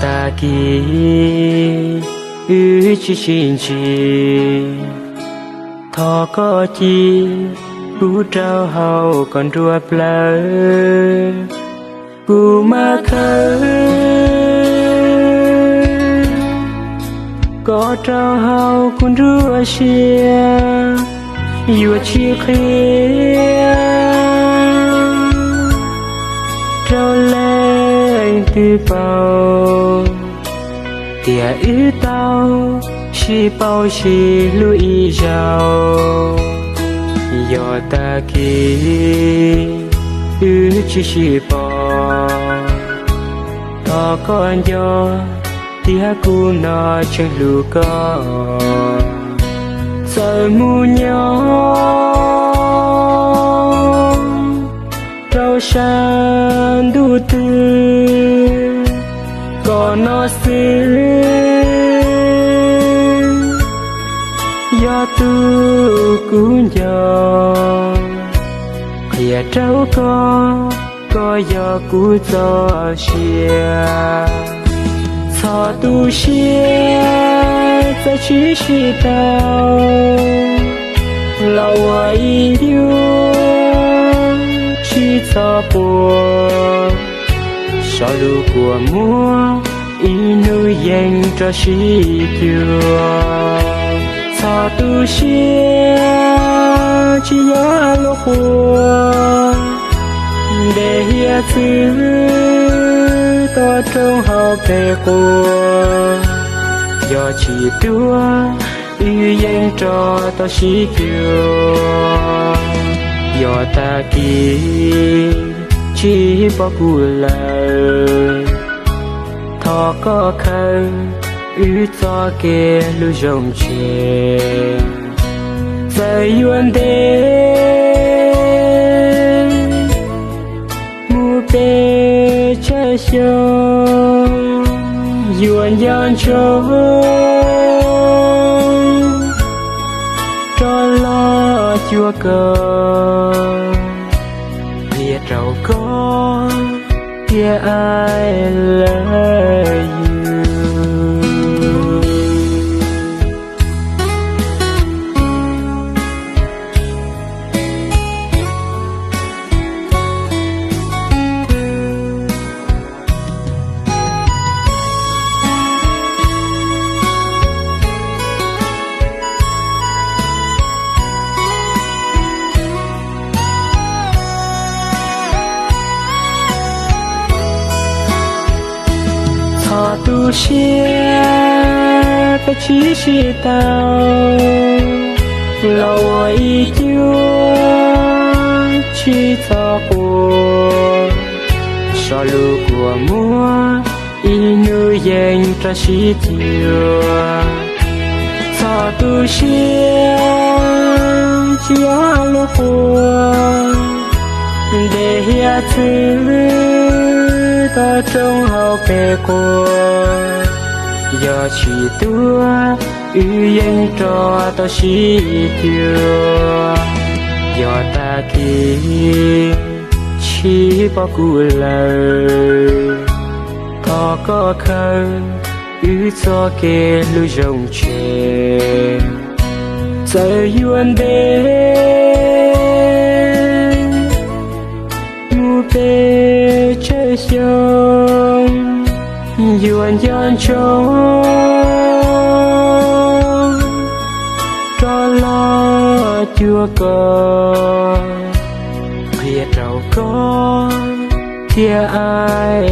Tag kis wb tsis sib ntsib, thov koj cia kuv rau hauv koj nruab plawv. Kuv mam khawb koj rau hauv kuv nruab siab, yuav tsis qhia rau leej twg paub tias wb tau sib paub sib hlub ib zaug. Yog tag kis wb tsis sib pom, thov koj nco tias kuv no tseem hlub koj. Txawm mus nyob rau sab ntuj twg, koj no xwb yog tus kuv nco. Qhia rau koj, koj yog kuv txoj sia. Txhob tu siab txawm tsis sib tau, los ua ib ncua tsis txhob quaj. Zov lub kua muag, ib hnub yeej rov sib cuag. Txhob tu siab, tsis yog lub qhua ntes hiav txwv toj roob hauv pes quas. Yog tsis tuag, wb yeej rov tau sib cuag. Yog tag kis tsis pom kuv lawm, thov koj khawb wb txoj kev hlub zoo tseg. Txawm yuav ntev mus pes tsawg xyoo, yuav nco ntsoov rov los cuag koj, qhia rau koj tias I love you. Txhob tu siab, peb tsis sib tau, los ua ib ncua tsis txhob quaj. Zov lub kua muag, ib hnub yeej rov sib cuag. Txhob tu siab, tsis yog lub qhua ntes hiav txwv toj roob hauv pes quas. Yog tsis tuag, wb yeej rov tau sib cuag. Yog tag kis tsis pom kuv lawm, thov koj khawb wb txoj kev hlub zoo tseg. Txawm yuav ntev mus pes tsawg xyoo, yuav nco ntsoov rov los cuag koj, qhia rau koj tias I